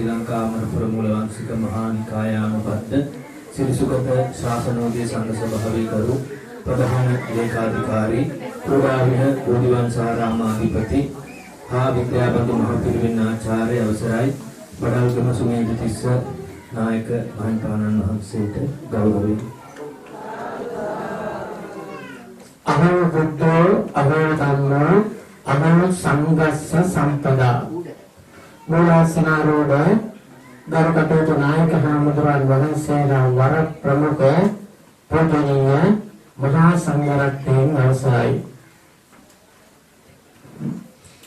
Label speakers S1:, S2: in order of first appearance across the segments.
S1: ශ්‍රී ලංකා අමරපුර මූලවංශික මහා නිකායානුබද්ධ සිරිසුගත ශාසනෝදය සංඝ සභාවේ ගරු ප්‍රධාන ලේකාධිකාරී කුඩාවින බෝධිවංශාරාමාධිපති හා විද්‍යාබන්ධු මහ පිරිවෙන් ආචාර්ය අවසරයි බඩල්ගම සුමේධතිස්ස නායක මහින්පාණන් වහන්සේට ගෞරවයෙන්.
S2: අහෝ බුද්ධෝ අහෝ ධම්මෝ අහෝ සංඝස්ස සම්පදා. මූලාසනාරූಢ ගරු කටයුතු නායක හාමුදුරන් වහන්සේලා වර ප්‍රමුඛ පූජනීය මහා සංඝරත්නයන් අවසරයි.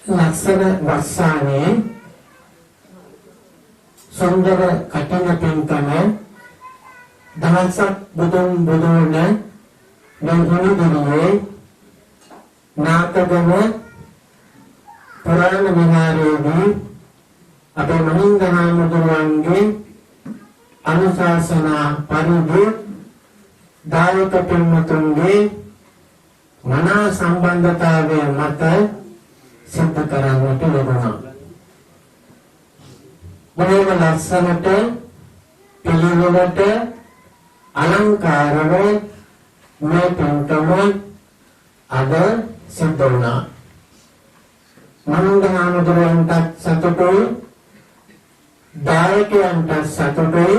S2: ලස්සන වස්සානයේ සුන්දර කඨින පින්කම දහසක් බුදුන් බුදුන මේ හිමිදිරියේ නාකගම පුරාණ විහාරයේදී අපේ මහින්ද හාමුදුරුවන්ගේ අනුශාසනා පරිදි දායක පින්වතුන්ගේ මනා සම්බන්ධතාවය මත සිද්ධ කරන්නට ලැබුණා. බොහෝම ලස්සනට පිළිවෙලට අලංකාරව මේ පින්කම අද සිද්ධ වුණා. මහින්ද හාමුදුරුවන්ටත් සතුටුයි, දායකයන්ටත් සතුටුයි,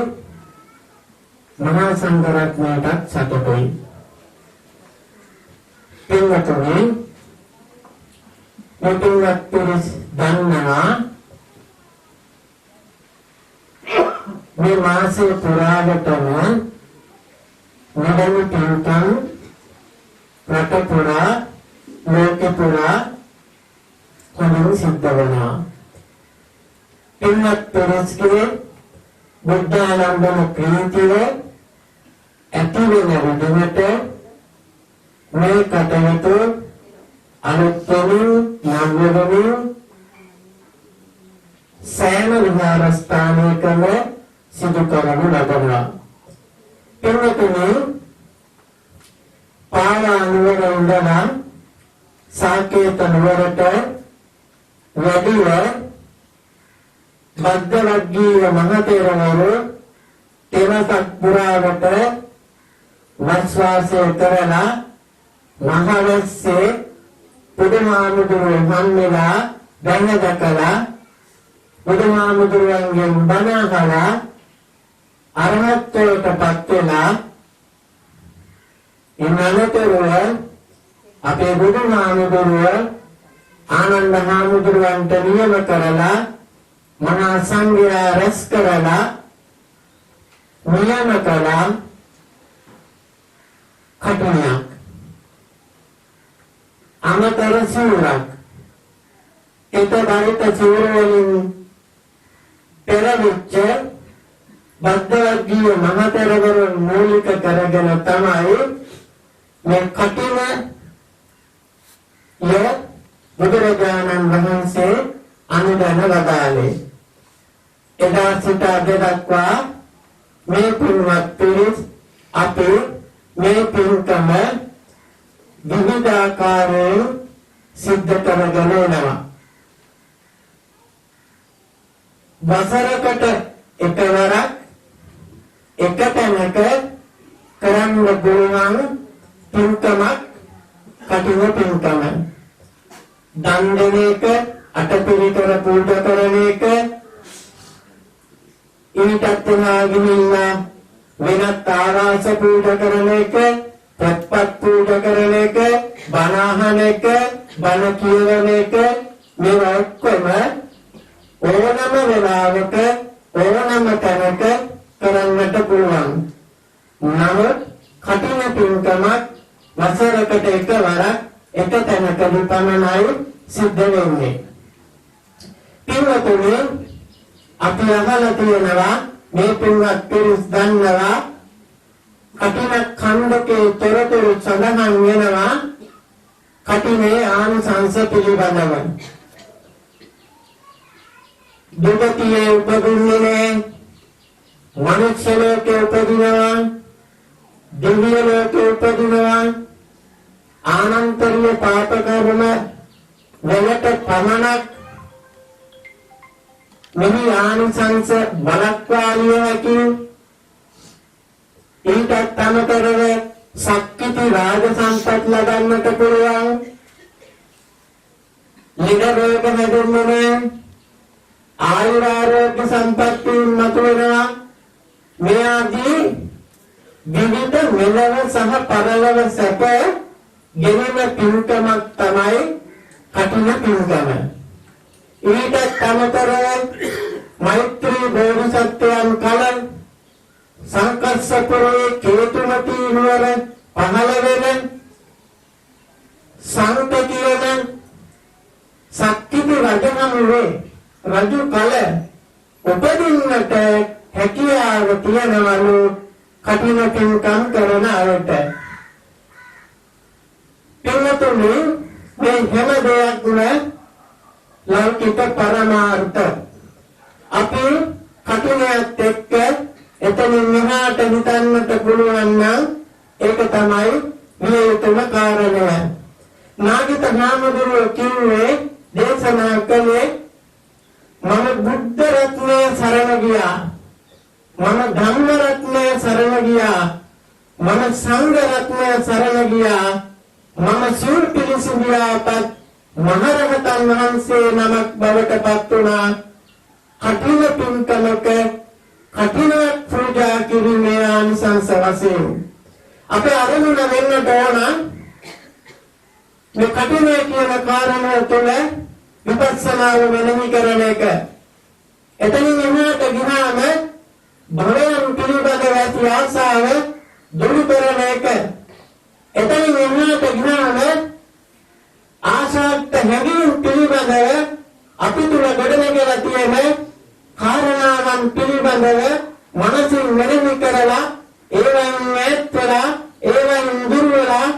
S2: මහා සංඝරත්නයටත් සතුටුයි. පින්වතුනි, මේ පින්වත් පිරිස් දන්නවා මේ මාසය පුරාවටම මෙවැනි පින්කම් රට පුරා ලෝක පුරා හොඳින් සිද්ධ වෙනවා. පින්වත් පිරිස්ගේ බුද්ධාලම්බන ප්‍රීතිය ඇති වෙන විදිහට මේ කටයුතු අලුත් වෙමින් නම් වෙමින් සෑම විහාරස්ථානයකම සිදු කරනු ලබනවා. පින්වතුනි, පාලා නුවර ඉඳලා සාකේත නුවරට වැඩිව බද්දවග්ගීය මහතෙරවරු තෙවසක් පුරාවට වස් වාසය කරලා මහවැස්සේ බුදුහාමුදුරුවෝ හම් වෙලා දැන දැකලා බුදුහාමුදුරුවන්ගෙන් බණ අහලා අරහත්ත්වයට පත් වෙලා ඉන් අනතුරුව අපේ බුදුහාමුදුරුවෝ ආනන්ද හාමුදුරුවන්ට නියම කරලා මහා සංඝයා රැස් කරලා නියම කළා කටුණයක් අමතර සිවුරක්. එත බරිත සිවුර වලින් පෙරවිච්ච බද්දවග්ගීය මහතෙරවරුන් මූලික කරගෙන තමයි මේ කටින ය බුදුරජාණන් වහන්සේ අනුදැන වදාළේ. එදා සිට අද දක්වා මේ පින්වත් පිරිස් අපි මේ පින්කම විවිධාකාරයෙන් සිද්ධ කරගෙන එනවා. වසරකට එකවරක් එක තැනක කරන්න පුළුවන් පින්කමක් කටින පින්කම. දන් දෙන එක, අටපිරිකර පූජා කරන එක, ඊටත් එහා ගිහිල්ලා වෙනත් ආවාස පූජා කරන එක, පොත්පත් පූජා කරන එක, බණ අහන එක, බණ කියවන එක, මේවා ඔක්කොම ඕනම වෙලාවක ඕනම තැනක කරන්නට පුළුවන්. නමුත් කටින පින්කමක් වසරකට එකවරක් එක තැනකදී පමණයි සිද්ධ වෙන්නේ. පින්වතුනි, අපි අහලා තියෙනවා මේ පින්වත් පිරිස් දන්නවා කටින ඛණ්ඩකේ තොරතුරු සඳහන් වෙනවා කටිනේ ආනිසංස පිළිබඳව. දුගතියේ උපදින්නේ නෑ, මනුෂ්‍ය ලෝකේ උපදිනවා, දිව්‍ය ලෝකේ උපදිනවා, ආනන්තරීය පාප කර්ම වලට පමණක් මෙහි ආනිසංස වළක්වාලිය හැකි. ඊටත් අමතරව සක්විති රාජ සම්පත් ලබන්නට පුළුවන්. ලෙඩ රෝග හැදෙන්නේ නැහැ. ආයුරාරෝග්‍ය සම්පත්තීන් මතුවෙනවා. මේ ආදී විවිධ මෙලව සහ පරලොව සැප ගෙනෙන පින්කමක් තමයි කඨින පින්කම. ඊටත් අමතරව මෛත්‍රී බෝධිසත්වයන් කල සංකස්සපුරේ කේතුමති නුවර පහළ වෙන සංත කියන සක්විති රජහමුවේ රජු කල උපදින්නට හැකියාව තියෙනවලු කඨින පින්කම් කරන අයට. පින්වතුනි, මේ හැම දෙයක්ම ලෞකික පරමාර්ථ. අපි කඨිනයත් එක්ක එතනින් මෙහාට හිතන්නට පුළුවන් නම් ඒක තමයි විය යුතුම කාරණය. නාගිත හාමුදුරුවෝ කිව්වේ, දේශනා කළේ, මම බුද්ධ රත්නය සරණ ගියා, මම ධම්ම රත්නය සරණ ගියා, මම සංඝ රත්නය සරණ ගියා, මම සිව් පිළිසිඳියාපත් මහරහතන් වහන්සේ නමක් බවට පත් වුණා. කඨින පින්කමක කඨින පූජා කිරීමේ ආනිසංස වශයෙන්. අපේ අරමුණ වෙන්නට ඕන මේ කඨිනය කියන කාරණය තුළ විපස්සනාව මෙනෙහි කරන එක. එතනින් එහාට ගියාම භවයන් පිළිබඳව ඇති ආසාව දුරු කරන එක. එතනින් එහාට ගියාම ආශාක්ත හැඟීම් පිළිබඳව අපි තුල ගොඩනගලා තියෙන කාරණාවන් පිළිබඳව මනසින් මෙනෙහි කරලා, ඒවෙන් ඈත් වෙලා, ඒවෙන් දුර වෙලා,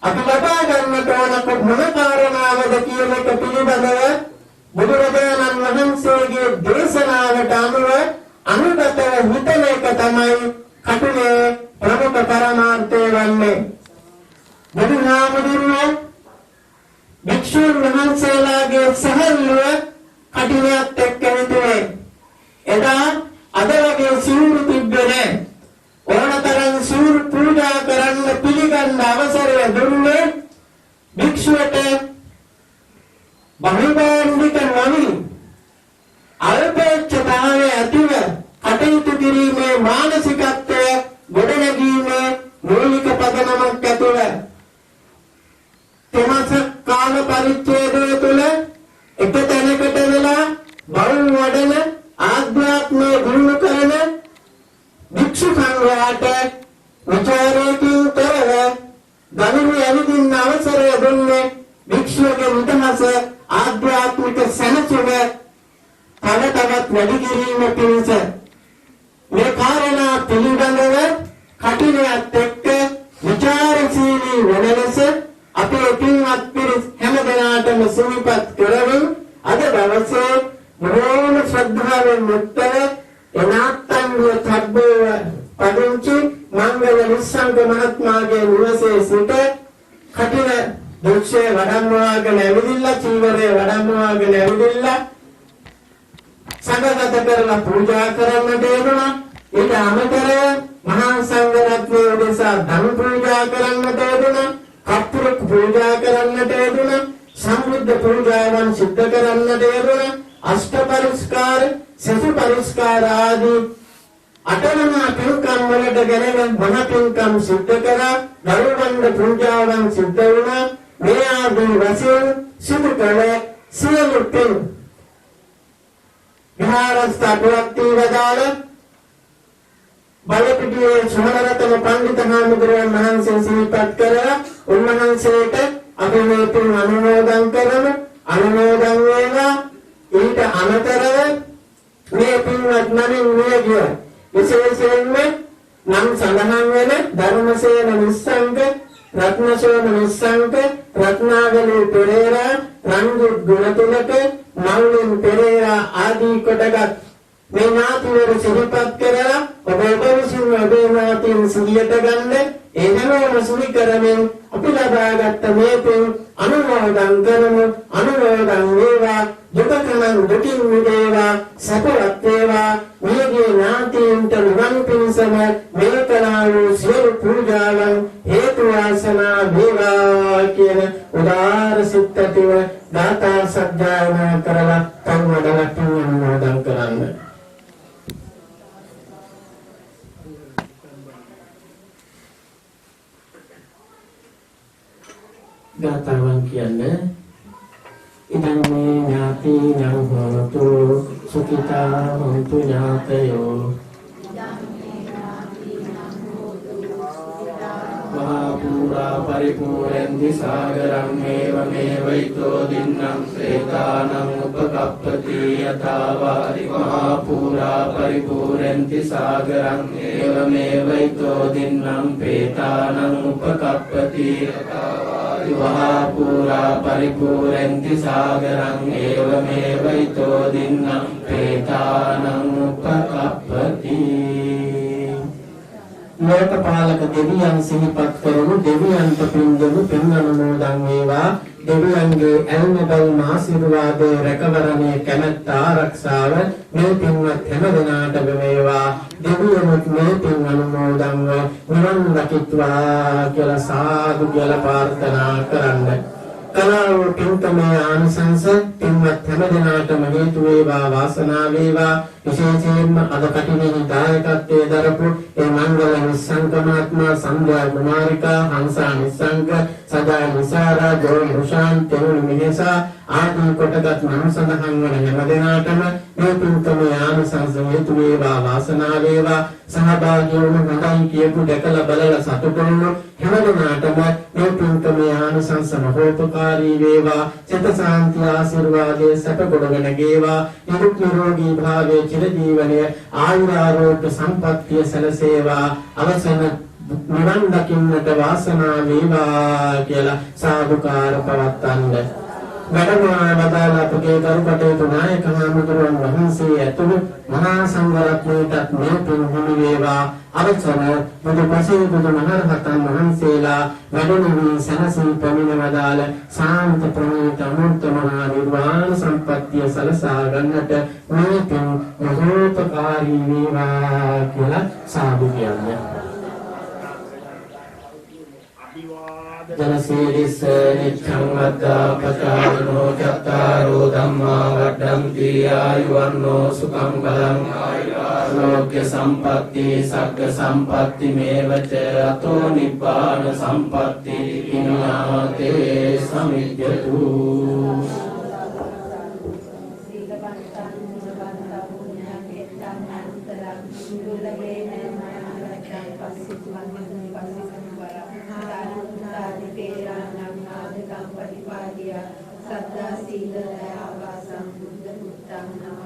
S2: අපි ලබා ගන්නට ඕන මොන කාරණාවද කියන එක පිළිබඳව බුදුරජාණන් වහන්සේගේ දේශනාවට අනුව අනුගතව හිතන එක තමයි කටුනේ ප්‍රමුඛ පරමාර්ථය වන්නේ. බුදුහාමුදුරුවෝ භික්ෂුන් වහන්සේලාගේ සැහැල්ලුව කටිනයත් එක්ක හිතුවේ. එදා අද වගේ සිවුරු තිබ්බේ නෑ. ඕනතරම් සිවුරු පූජා කරන්න පිළිගන්න අවසරය දුන්නේ භික්ෂුවට බහුභාණ්ඩික නොවි අල්පේච්ඡතාවය ඇතිව කටයුතු කිරීමේ මානසිකත්වය ගොඩනැගීමේ මූලික පදනමක් ඇතුව. තෙමස කාල පරිච්ඡේදය තුළ එක තැනකට වෙලා බවුන් වඩන, ආධ්‍යාත්මය දියුණු කරන භික්ෂු සංඝයාට විචාරයකින් තොරව ගමන ඇවිදින්න අවසරය දුන්නේ භික්ෂුවගේ නිදහස, ආධ්‍යාත්මික සැනසුම තව තවත් වැඩි කිරීම පිණිස. මේ කාරණා පිළිබඳව කටිනයත් එක්ක විචාරශීලී වන ලෙස අපේ පින්වත් පිරිස් හැම දෙනාටම සිහිපත් කරමින්, අද දවසේ බොහෝම ශ්‍රද්ධාවෙන් යුක්තව එනාත්තංගිය චබ්බේව පදිංචි මංගල නිස්සංග මහත්මයාගේ නිවසේ සිට කටින දෘශ්‍ය වඩම්මවාගෙන ඇවිදිලා, චීවරය වඩම්මවාගෙන ඇවිදිලා, සංඝගත කරලා පූජා කරන්නට යෙදුණා. ඊට අමතරව මහා සංඝ රත්නය උදෙසා ධම් පූජා කරන්නට යෙදුණා. කප්පුර පූජා කරන්නට යෙදුණා. සම්බුද්ධ පූජාවන් සිද්ධ කරන්නට යෙදුණා. අෂ්ට පරිස්කාර, සසු පරිස්කාර ආදී අටමහා පින්කම් වලට ගැනෙන මහ පින්කම් සිද්ධ කරා. ගරුබණ්ඩ පූජාවන් සිද්ධ වුණා. මේ ආදී වශයෙන් සිදු කළ සියලු පින් විහාරස්ථ අභිවර්ති වදාළ බලපිටියේ සුමනරතන පණ්ඩිත හාමුදුරුවන් වහන්සේ සිහිපත් කරලා උන්වහන්සේට අපි මේ පින් අනුමෝදන් කරමු. අනුමෝදන් වේවා. ඊට අමතරව මේ පින්වත් නමින් මිය ගිය, විශේෂයෙන්ම නම් සඳහන් වෙන ධර්මසේන නිස්සංක, රත්නසෝම නිස්සංක, රත්නාවලි පෙරේරා, රංජිත් ගුණතිලක, මෞලින් පෙරේරා ආදී කොටගත් මේ ඥාතිවරු සිහිපත් කරලා ඔබ ඔබ විසින් ඔබේ ඥාතීන් සිහියට ගන්න. ඒ හැමෝම සිහි කරමින් අපි ලබාගත් මේ පින් අනුමෝදන් කරමු. අනුමෝදන් වේවා. දුක කලන් දුකින් මිදේවා, සැපවත් වේවා. මියගිය ඥාතීන්ට නිවන් පිණිසම මේ කළා වූ සියලු පූජාවන් හේතු වාසනා වේවා කියන උදාර සිත් ඇතිව ගාථා සජ්ජායනා කරලා තන් වඩලා පින් අනුමෝදන් කරන්න. ගාථාවන් කියන්නේ ඉදං මේ ඥාතිනං හෝතු සුඛිතා හොන්තු ඥාතයෝ.
S3: මහා පුරා පරිපූර්ණන්ති සාගරං ඒවමේවයිතෝ දින්නම් ප්‍රේතානං උපකප්පති යථාවාරි. මහා පුරා පරිපූර්ණන්ති සාගරං ඒවමේවයිතෝ දින්නම් ප්‍රේතානං උපකප්පති යථාවාරි. මහා පුරා පරිපූර්ණන්ති සාගරං ඒවමේවයිතෝ දින්නම් ප්‍රේතානං උපකප්පති.
S2: ලෝකපාලක දෙවියන් සිහිපත් කරමු. දෙවියන්ට පින් දෙමු. පින් අනුමෝදන් වේවා. දෙවියන්ගේ ඇල්ම බැල්ම ආශිර්වාදයේ රැකවරණය කැමැත්ත ආරක්ෂාව මේ පින්වත් හැම දෙනාටම වේවා. දෙවියනුත් මේ පින් අනුමෝදන්ව නිවන් දකිත්වා කියලා සාදු කියලා ප්‍රාර්ථනා කරන්න. කලාව පින්කමේ ආනිසංස පින්වත් හැම දෙනාටම හේතු වේවා, වාසනාව වේවා. විශේෂයෙන්ම අද කටිනෙහි දායකත්වයේ දරපු ඒ මංගල නිස්සංක මහත්මයා, සන්ධ්‍යා කුමාරිකා, හංසා නිස්සංක, සදා නිසාරා, ජෝන් රුෂාන්, තෙරුණි මිහේසා ආදී කොටගත් නම් සඳහන් වන හැම දෙනාටම මේ පින්කමේ ආනිසංස හේතු වේවා, වාසනාව වේවා. සහභාගී වුණු හොඳයි කියපු දැකලා බලලා සතුටු වුණු හැම දෙනාටම මේ පින්කමේ ආනිසංස මහෝපකාරී වේවා. චිත්ත සාන්ති ආශිර්වාදයේ සැප ගොඩ නැගේවා. නිදුක් නිරෝගී භාවයේ චිර ජීවනය ආයුර ආරෝග්‍ය සම්පන්නිය සැලසේවා. අවසන නිවන් දකින්නට වාසනාව වේවා කියලා සාදුකාර පවත්වන්න. වැඩමවා වදාළ අපගේ ගරු කටයුතු නායක හාමුදුරුවන් වහන්සේ ඇතුළු මහා සංඝරත්නයටත් මේ පින් හිමි වේවා. අවසන බුදු පසේ බුදු මහරහතන් වහන්සේලා වැඩම වී සැනසී පැමිණ වදාළ සාන්ත ප්‍රණීත අමෘත මහා නිර්වාණ සම්පත්තිය සලසා ගන්නට මේ පින් මහෝපකාරී වේවා කියලා සාදු කියන්නේ.
S3: ජනසීලිස්ස නිච්ඡං වද්දා පචාරිනෝ චත්තාරෝ ධම්මා වඩ්ඩಂತಿ ආයුවන්නෝ සුඛං බලං ආයුරෝග්‍ය සම්පatti සග්ග සම්පatti මේවච අතෝ නිබ්බාන සම්පatti විනාතේ සමිජ්ජතු.
S4: සද්දා සීල දයාවා සම්බුද්ධ පුත්තං.